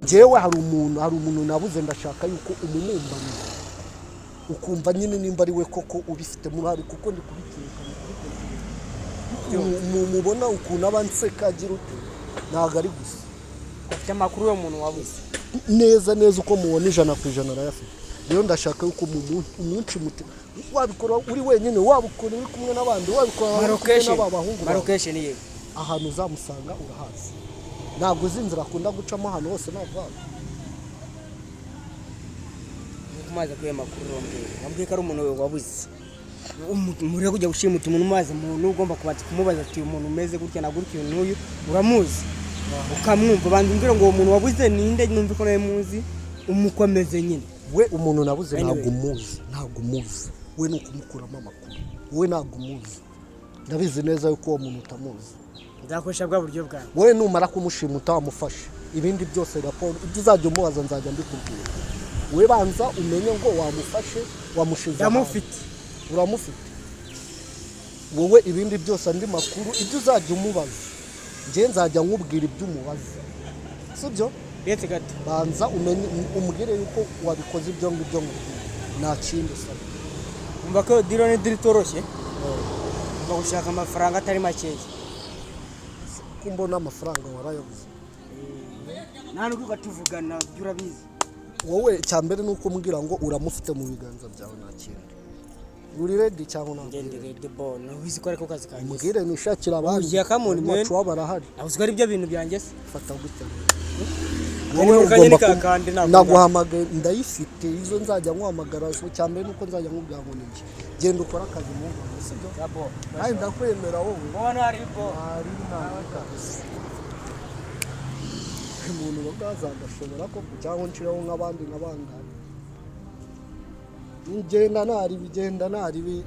Njyewe hari umuntu nabuze. Ndashaka yuko umumumbaniza, ukumva nyine nimba ari we koko ubifitemo uruhare, kuko ndi kubikeka, ndi kubitekereza. Mubona ukuntu aba nseka agira ute, ntabwo ari gusa. Afite amakuru y'uwo muntu wabuze? Neza neza, uko mubona, 100% arayafite. Rero ndashaka yuko umunsi muti wabikora uri wenyine, wabikora uri kumwe n'abandi, wabikora uri kumwe n'aba bahungu bawe. Ma location ye? Ahantu uzamusanga urahazi. Ntabwo uzi inzira akunda gucamo ahantu hose? Ntabwo uhazi? Kumaze kuya makuru wambwiye, wambwiye ko ari umuntu wabuze. Muri kujya gushimuta umuntu, umazi umuntu, ugomba kubanza kumubaza ati: "Umuntu umeze gutya na gutya, uyu n'uyu uramuzi?" Ukamwumva. Banza umbwire ngo uwo muntu wabuze ninde, numve ko nawe muzi umuko ameze nyine. We, umuntu nabuze Anyway. ntabwo umuzi, ntabwo umuzi. We ni ukumukuramo amakuru. Wowe ntabwo umuzi, ndabizi neza yuko uwo muntu utamuzi. Nzakoresha bwa buryo bwawe. Wowe numara kumushimuta wamufashe, ibindi byose, raporo, ibyo uzajya umubaza nzajya mbikubwira. We banza umenye ngo wamufashe, wamushize ahantu. Ndamufite. Uramufite wowe. Ibindi byose, andi makuru, ibyo uzajya umubaza, njye nzajya nkubwira ibyo umubaza, sibyo? Uretse gato. Banza umenye, umbwire yuko wabikoze ibyo ngibyo nkubwira, nta kindi usaba. Umva ko deal ni deal itoroshye. Umva, gushaka amafaranga atari makeya. Ko mbona amafaranga warayabuze? Nta nubwo tuvugana byo, urabizi. Wowe icya mbere ni uko umbwira ngo uramufite mu biganza byawe, nta kindi. Uri ready cyangwa ntabwo uri Ngende ready? Ready bo, ubizi ko ariko kazi kanjye se. Umbwire nishakire abandi. Ugiye kamuni, man. Wacu barahari. Ntabwo uzi ko ari byo bintu byanjye se? Fata gutya. Wowe Wowe ugomba ugomba kandi ntabwo naguhamagaye, ndayifite. Izo nzajya nkuhamagara, so icya mbere ni uko nzajya nkubwira ngo ni iki. Genda ukore akazi mu ngo, sibyo? Bo. Nanjye ndakwemera wowe. Bona ari bo. Ari nabi kabisa. Umuntu bwazagashobora koko, cyangwa nshireho nk'abandi nka bangahe? Ngenda naribi, genda naribi,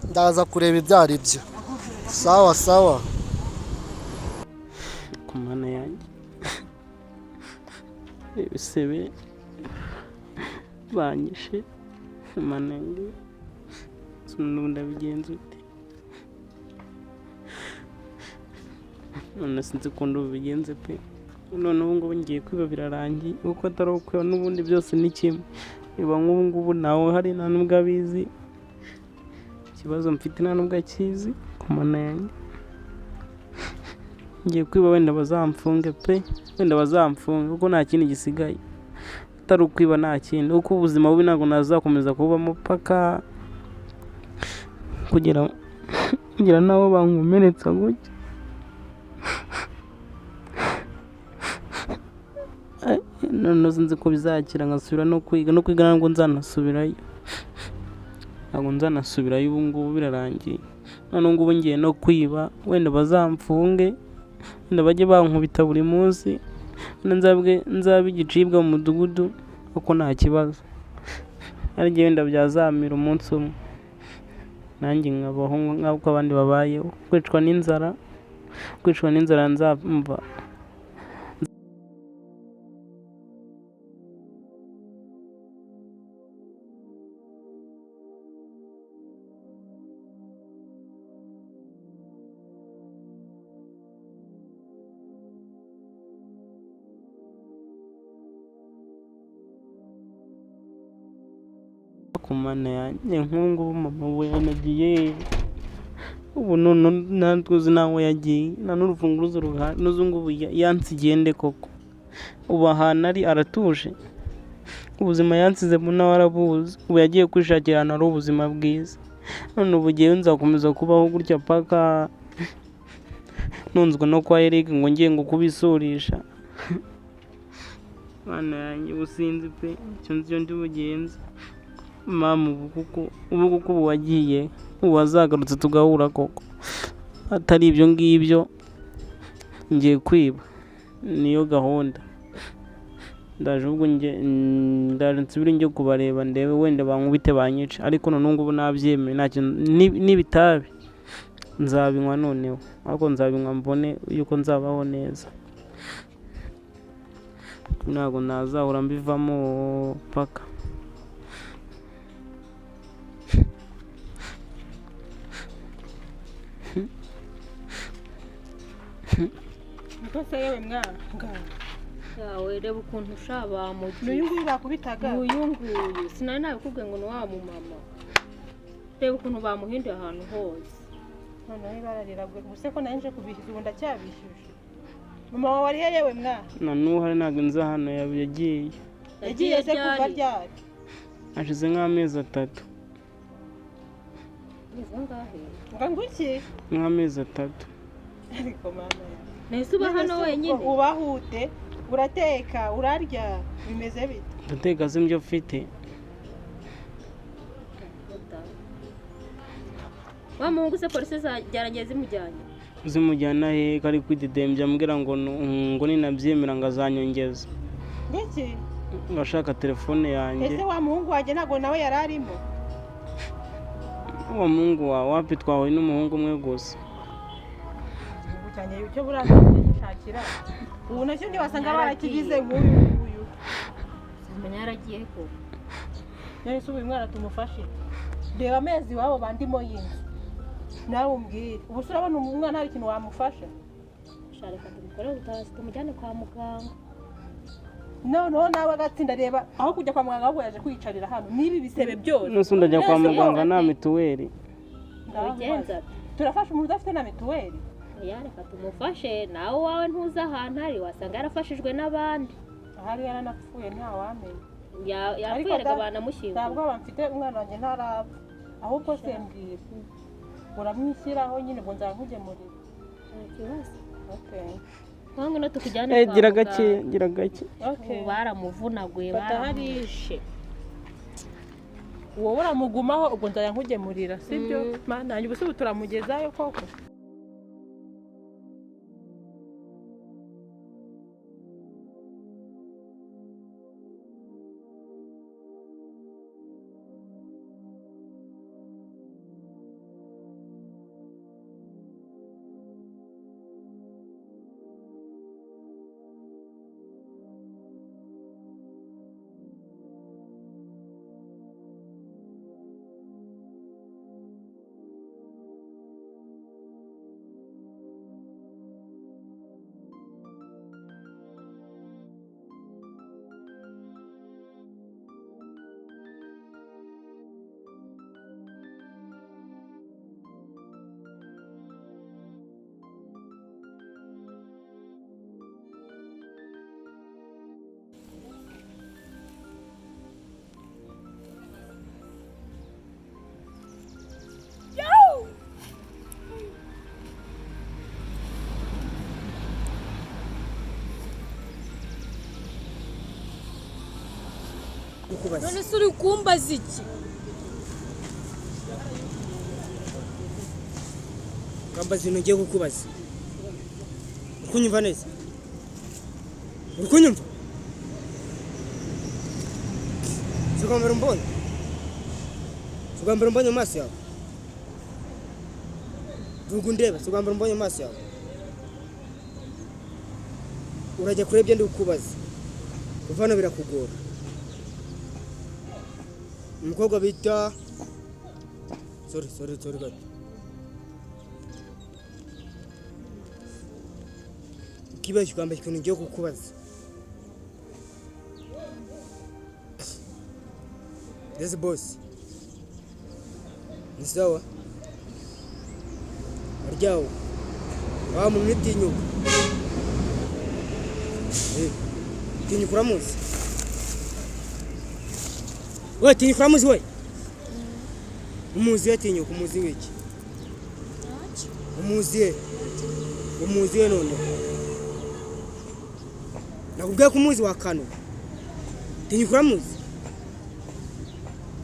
ndaza kureba ibyo ari byo. Sawa sawa. Ku Mana yanjye, ibisebe banyishe. Mana yanjye, n'ubu ndabigenza ute? None sinzi ukuntu ubigenze pe. None ubu ngubu ngiye kwiba, birarangiye, kuko atari ukwiba n'ubundi byose ni kimwe. Iba nk'ubu ngubu ntawe uhari, nta nubwo abizi ikibazo mfite, nta nubwo akizi. Ku Mana yanjye, ngiye kwiba, wenda bazamfunge pe, wenda bazamfunge, kuko nta kindi gisigaye atari ukwiba, nta kindi, kuko ubuzima bubi ntabwo nazakomeza kubamo paka kugera n'aho bankomeretsa gutya. Noneho sinzi ko bizakira ngasubira no kwiga, no kwiga ntabwo nzanasubirayo, ntabwo nzanasubirayo. Ubu ngubu birarangiye. None ubu ngubu ngiye no kwiba, wenda bazamfunge, wenda bajye bankubita buri munsi, wenda nzabe igicibwa mu mudugudu, kuko nta kibazo. Hari igihe wenda byazamira umunsi umwe nanjye nkabaho nk'uko abandi babayeho. Kwicwa n'inzara, kwicwa n'inzara, nzamva. Ku Mana yanjye, nk'ubu ngubu mama we yanagiye ubu, none natwe uzi n'aho yagiye, nta n'urufunguzo ruhari. N'ubu ngubu yansigiye nde koko? Ubu ahantu ari aratuje, ubuzima yansizemo nawe arabuzi. Ubu yagiye kwishakira ahantu hari ubuzima bwiza. None ubu ngewe nzakomeza kubaho gutya paka nunzwe no kwa Eric, ngo ngiye ngo kubisurisha? Mana yanjye, ubu sinzi pe. Icyo nzi cyo ndi bugenze mama ubu kuko ubu wagiye, ubu wazagarutse tugahura koko. Atari ibyo ngibyo, ngiye kwiba, niyo gahunda. Ndaje ubwo ndaje nsubire njye kubareba, ndebe wenda bankubite banyice, ariko noneho ngubu nabyemeye, nta kintu n'ibitabi nzabinywa noneho, ariko nzabinywa mbone yuko nzabaho neza. Ntabwo nazahora mbivamo paka. Niko se yewe mwana ngaho. Yawe, reba ukuntu usha bamugiye. N'uyu nguyu bakubitaga? Uyu nguyu sinari nabikubwiye ngo ni wa mumama. Reba ukuntu bamuhinduye ahantu hose. Noneho ibara riraguye. Ubuse ko nari nje kubishyuza, ubu ndacyabishyuje. Mama wawe ari he yewe mwana? Na n'ubu hari, ntabwo nzi ahantu yagiye. Yagiye se kuva ryari? Hashize nk'amezi 3. Amezi angahe? Ngo nguki? Nk'amezi 3. Ariko mama yawe. Nahise uba hano wenyine? Ubahute, urateka, urarya, bimeze bite? Ndateka se ibyo mfite. Wa muhungu se polisi zarangiye zimujyanye? Zimujyana he ko ari kwidedembya ambwira ngo ngo ninabyemera ngo azanyongeza. Ngiki? Ngo ashaka telefone yanjye. Ese wa muhungu wanjye ntabwo nawe yari arimo? Uwo muhungu wawe wapi, twahuye n'umuhungu umwe gusa. Igihugu cyanjye icyo burashakira ubu nacyo ntiwasanga barakigize nk'uyu nguyu. Menya yaragiye ko. None se uyu mwana tumufashe? Reba amezi iwabo bandimo y'inzu, nawe umbwire, ubu se urabona umwana hari ikintu wamufasha? Reka tumukore ubutabazi tumujyane kwa muganga. Noneho nawe agatsinda, reba aho kujya kwa muganga ahubwo yaje kwiyicarira hano n'ibi bisebe byose. Nose ndajya kwa muganga nta mituweli? Ubigenza? Turafasha umuntu udafite na mituweli? Oya, reka tumufashe. Nawe uwawe ntuzi ahantu ari, wasanga yarafashijwe n'abandi. Ahari yaranapfuye ntawamenya. Yapfuye reka banamushyingura. Ntabwo mfite umwana wanjye ntarapfa, ahubwo se mbwira, uramwishyiraho nyine ngo nzamugemurire. Nta kibazo. Okay. Nkangu no tukujyane kwa Gira muganga. gake, gira gake. Okay. Baramuvunaguye, baramwishe. Wowe uramugumaho ubwo nzajya nkugemurira, sibyo? Mana yanjye, ubu turamugezayo koko? None se uri kumbaza iki? Urambaza ibintu ngiye kukubaza. Uri kunyumva neza? Uri kunyumva? Si ubwa mbere umbonye? Si ubwa mbere umbonye mu maso yawe? Vuga undeba, si ubwa mbere umbonye mu maso yawe? Urajya kure ibyo ndi kukubaza. Kuva hano birakugora. Umukobwa bita sorry sorry sorry gato. Ukibeshya ukambara ikintu ngiye kukubaza. This boss. Ni sawa? Aryawo. Wa muntu utinyuka. Tinyuka uramuzi? We tinyuka uramuzi we? Umuzi we tinyuka, umuzi wiki? Umuzi we. Umuzi we none. Nakubwiye ko umuzi wa Kano. Tinyuka uramuzi?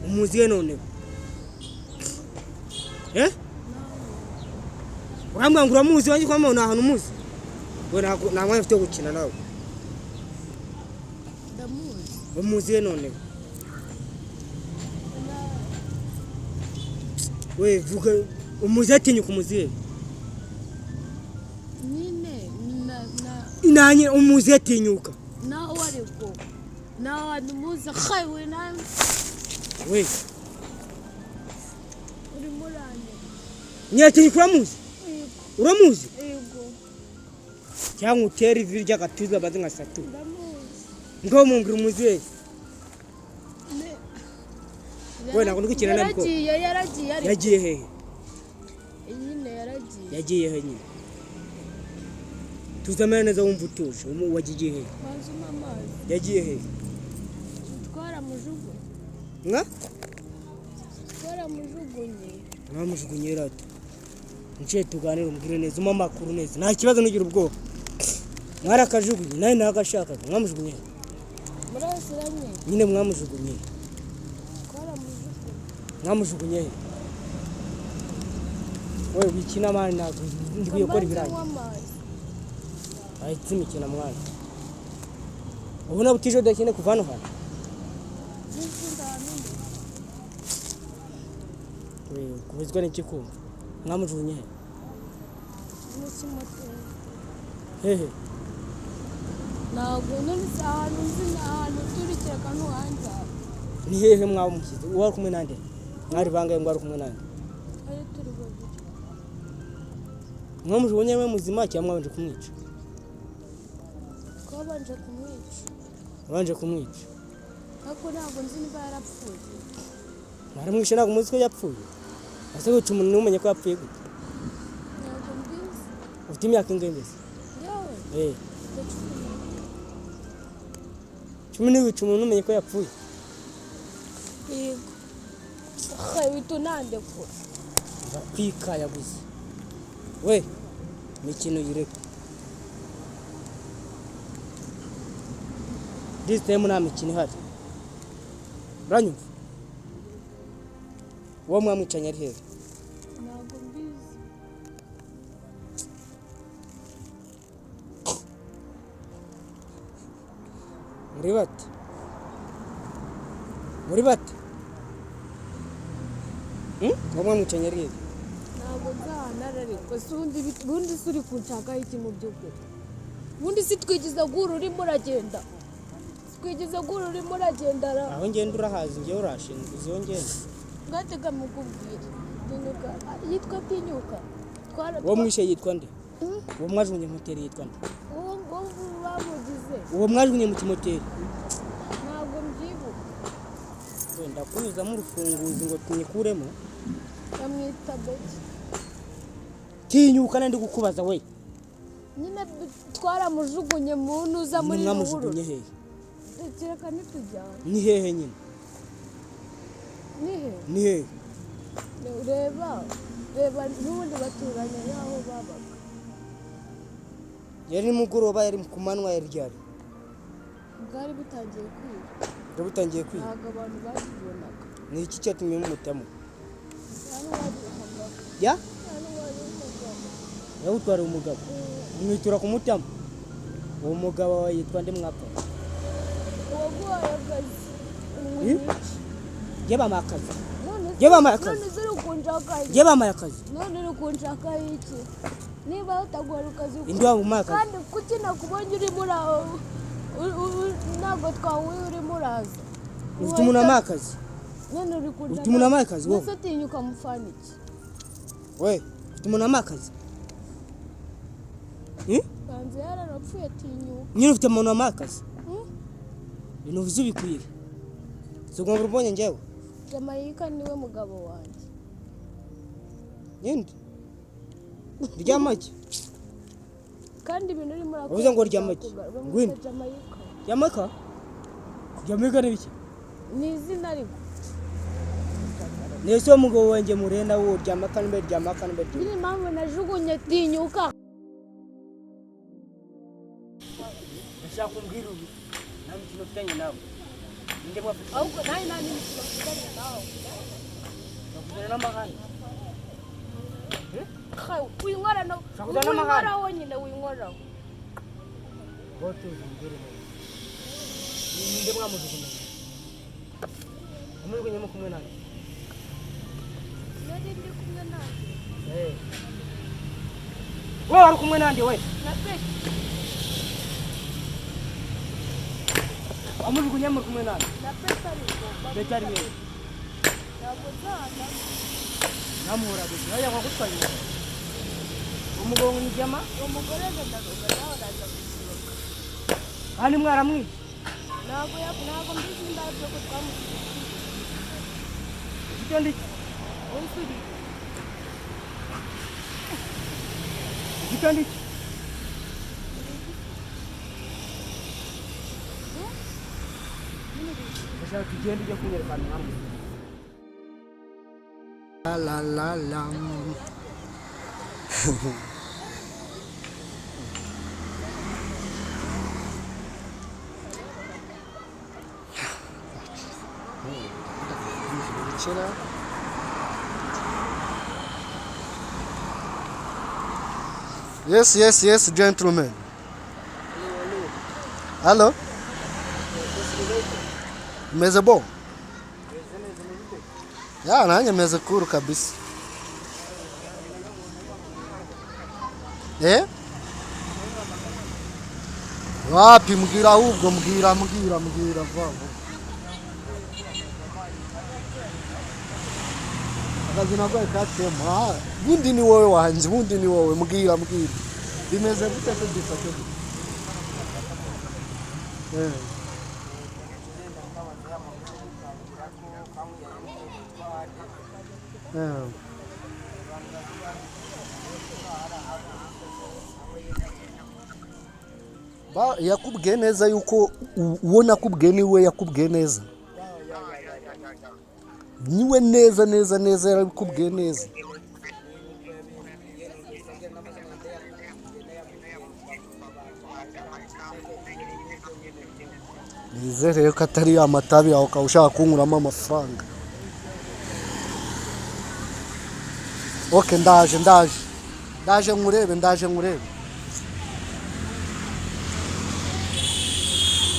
Umuzi we none. Urambwira ngo uramuzi wanjye kwamubona nta hantu umuzi. We nta mwanya mfite wo gukina nawe. Ndamuzi. Umuzi we none. We vuga umuzi atinyuka umuzi we. Nyine na Inanye umuzi atinyuka. Na wariko. Na hantu muzi khaiwe na We. Uri muranye. Nyatinyuka uramuzi? Uramuzi? Yego. Cyangwa utere ivi ry'agatuza baze nka satu. Ndamuzi. Ngo mumbwira umuzehe. We ntabwo ndi gukina nawe ko. Yaragiye, yaragiye ariko. Yagiye hehe? Nyine yaragiye. Yagiye he nyine? Tuzamera neza wumva utuje. Wagiye hehe? Banza umpe amazi. Yagiye hehe? Twaramujugunye. Mwa? Twaramujugunye. Mwamujugunye rata. Nce tuganire umbwire neza, umpe amakuru neza. Nta kibazo, nugira ubwoba. Mwarakajugunye, nawe nagashakaga. Mwamujugunye. Murasiranye. Nyine mwamujugunye. Twaramujugunye. Mwamujugunye he? Wowe wikina mani, ntabwo ndikwiye gukora ibirayi. Banza unywe amazi. Ahita imikino mwana. Ubona butije udakeneye kuva hano hantu. We, kubuzwa n'iki kumva? Mwamujugunye he? Mu kimoteri. Hehe? Ntabwo none se ahantu nzi ni ahantu turi, kereka ntuhanze. Ni hehe mwamushyize? Uwari kumwe nande? Mwari bangahe ngo wari kumwe nande? Ari turi babiri. Mwamujugunye we muzima cyangwa mwabanje kumwica? Twabanje kumwica. Wabanje kumwica. Ariko ntabwo nzi niba yarapfuye. Mwaramwishe, ntabwo muzi ko yapfuye. Ese wica umuntu ntumenye ko yapfuye gute? Ntabwo mbizi. Ufite imyaka ingahe mbese? Yewe? Eh. Mfite 10. 10 wica umuntu ntumenye ko yapfuye. Yego. Witunandekura. Ndakwikayaguza. We, imikino yireke. This time nta mikino ihari. Uranyumva? Uwo mwamwicanye ari hehe? Ntabwo mbizi. Muri bate? Muri bate? Hmm? Uwo mwamwicanye ari hehe? Ntabwo nzi ahantu ari, ariko si ubundi ubundi si uri kunshakaho iki mu by'ukuri? Ubundi si twigize guhura urimo uragenda, twigize guhura urimo uragenda ra. Aho ngenda urahazi, njyewe urashinzwe, uzi aho ngenda. Ngatega mukubwira tinyuka, yitwa tinyuka. Uwo mwishe yitwa nde? Hmm? Uwo mwajugunye mu moteri yitwa nde? Uwo nguwo bamugize. Uwo mwajugunye mu kimoteri. Ntabwo mbyibuka. Wenda kunyuzamo urufunguzi ngo tunyikuremo. Bamwita Beki. Tinyuka, nandi kukubaza we. Nyine twaramujugunye mu ntuza, muri ruhurura. Mwamujugunye hehe? Kereka nitujyana. Ni hehe nyine? Ni he? Ni hehe? Reba, reba, n'ubundi baturanye n'aho babaga. Yari nimugoroba, yari ku manywa, yari ryari? Bwari butangiye kwira. Bwari butangiye kwira. Ntabwo abantu bakibonaga. Ni iki cyatumye mumutamo? Nta n'uwari umugabo. Ya. Nta n'uwari umugabo. Yawutwariye umugabo, mwitura kumutamo. Uwo mugabo wawe yitwa nde mwapfa? Uwaguhaye akazi. Hmm? Njye bampaye akazi. None Njye bampaye akazi. None se uri kunshaka iki? Njye bampaye akazi. None uri kunshaka iki niba utaguhaye akazi? Indi wamuhaye akazi? Kandi kuki nakubonye urimo ntabwo twahuye urimo uraza. Ufite umuntu wampaye akazi. None uri kunshaka. Ufite umuntu wampaye akazi, wowe? None se utinyuka mufana iki? We, ufite umuntu wampaye akazi? Hmm? Banza yararapfuye, atinyuka. Nyine ufite umuntu wampaye akazi. Hmm? Ibintu uvuze ubikwiye si ugomba ubonye njyewe. Jamayika niwe mugabo wanjye. Ninde ryamake? Kandi ibintu urimo urakora Wavuze ngo ryamake. bizakugaruka. Ngwino. Bamwita Jamayika. Jamaica, Jamaica ni biki? Ni izina ariko. Nese uwo mugabo wanjye murenda wo ryamaka nimbe ryamaka nimbe? Nyine impamvu najugunye tinyuka. Ndashaka kumbwira ubu nta mikino mfitanye nawe. Ninde mwafite? Ahubwo nawe nta n'imikino mfitanye nawe. Bakuzana n'amahane. Winkorera no Ushaka kuzana n'amahane? winkoraho nyine, winkoraho. Ngo tuzi umbwire neza. Ninde mwamujugunye? Wamujugunyemo kumwe nanjye? Nari ndi kumwe nawe. Eh. Wowe wari kumwe nande we? Na Beki. Wamujugunye muri kumwe nande? Na Beki ariko. Beki ari hehe? Ntabwo nzana. Namuhora gusa yajya kwagutwaye umugabo ngo ni jama. Uwo mugore agenda nawe araza gusohoka. Kandi mwaramwishe. Ntabwo mbizi nimba aribyo ko twamusize. Icyo ndi Wowe usuri. Icyo ndi Ndashaka tugende ujye kunyereka ahantu hamwe. La la la. Yes, yes, yes, gentlemen. Hello. Meze bon? Ya, nanjye meze cool kabisa. Eh? Wapi mbwira ahubwo mbwira mbwira mbwira vuba vuba. Akazi nako katema. Ah, bundi ni wowe wanjye, bundi ni wowe mbwira mbwira. Bimeze gute se byifashe gute? Eh. Eh. Ba yakubwiye neza yuko uwo nakubwiye niwe yakubwiye neza. Niwe neza neza neza yarabikubwiye neza. Nizere ko atari ya matabi yawe ukaba ushaka kunkuramo amafaranga. Okay, ndaje ndaje. Ndaje nkurebe, ndaje nkurebe.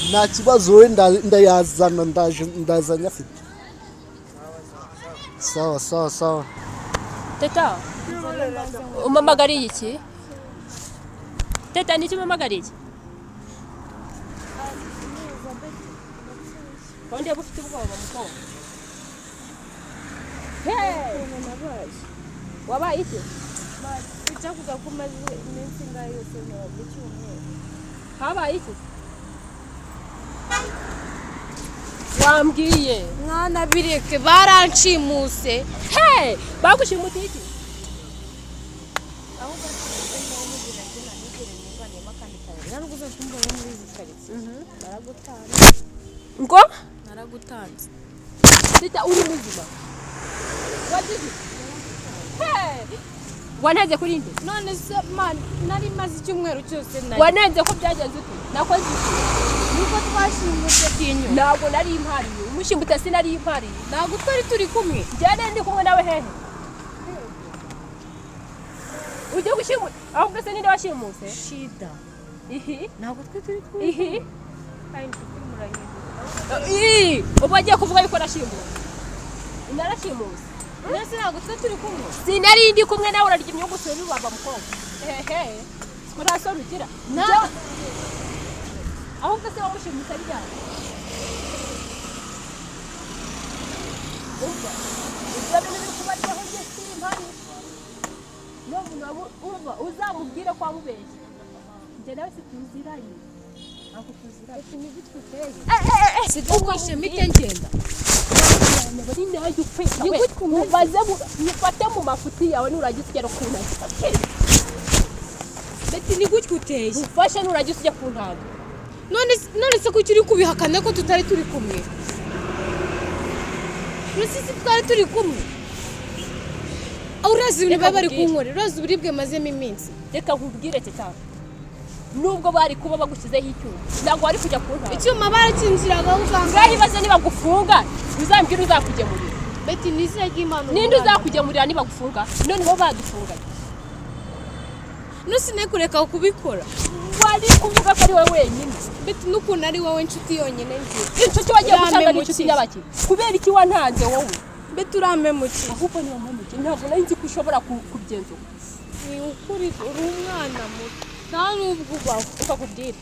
Nta kibazo we ndayazana ndaje ndazanye afite. Sawa sawa sawa. Teta, umamagariye iki? Teta, niki umamagariye? Kandi yaba ufite ubwoba mukobwa. Hey! Wabaye iki? Icyavuga ko umaze iminsi ingahe yose mu cyumweru. Habaye iki? Wambwiye. Mwana bireke baranshimuse. Hey! Bagushimutiye iki? Ahubwo nkubwira njye nanigere nivaniyemo akandi kabari. Nta nubwo uzajya umbona muri izi karitsiye. Naragutanze. Ngo? Naragutanze. Teta, uri muzima? Wagize iki? Hey! Wanenze kuri nde? None se man nari maze icyumweru cyose nari. Wanenze ko byagenze ute? Nakoze iki? Nuko twashimutse tinyo. Ntabwo nari impariye. Umushimutse sinari impariye. Ntabwo twari turi kumwe. Njyane ndi kumwe nawe hehe? Ujye gushimuta ahubwo se ninde washimuse? Shida. Ihi? Ntabwo twari turi kumwe. Ihi? Kandi inshuti murahindura. Ii! Ubu agiye kuvuga yuko nashimuse. Narashimuse. None se ntabwo twari turi kumwe. Sinari ndi kumwe nawe urarya imyugu bibaba mukobwa. Hehe. Siko nta soni ugira. Na Ahubwo se wamushimuse ryari? Umva. Ibyo bintu biri kubaryaho njye simpari. Umva uzamubwire ko wamubeshye. Njye nawe situziranye. Ntabwo tuziranye. Ati ni gutyo uteye. Ubwo mite ngenda. Ni gutyo ubaze mufate mu mafuti yawe nuragize ugera ku ntango. Beti ni gutyo uteye. Ufashe nuragize ujya ku ntango. None se kuki uri kubihakana ko tutari turi kumwe? None se twari turi kumwe? Urazi ibintu baba bari kunkorera, urazi uburibwe mazemo iminsi. Reka nkubwire cyane. Nubwo bari kuba bagushyizeho icyuma, ntabwo wari kujya ku ntango. Icyuma barakinjiraga usanga. Ngaho ibaze nibagufunga, uzambwira uzakugemurira. Beti ni izina ry'Imana. Ninde uzakugemurira nibagufunga? Noneho badufunganye. Nusine kureka kubikora. Wari kuvuga ko ari wowe wenyine. Beti n'ukuntu ari wowe inshuti yonyine ngira. Inshuti wagiye gushaka ni inshuti y'abaki. Kubera iki wantanze wowe? Beti urampemukiye. Ahubwo niba mpemukiye ntabwo nari nzi ko ushobora kubyenzura. Ni ukuri uri umwana muto. Nta nubwo ubaho. Reka nkubwire.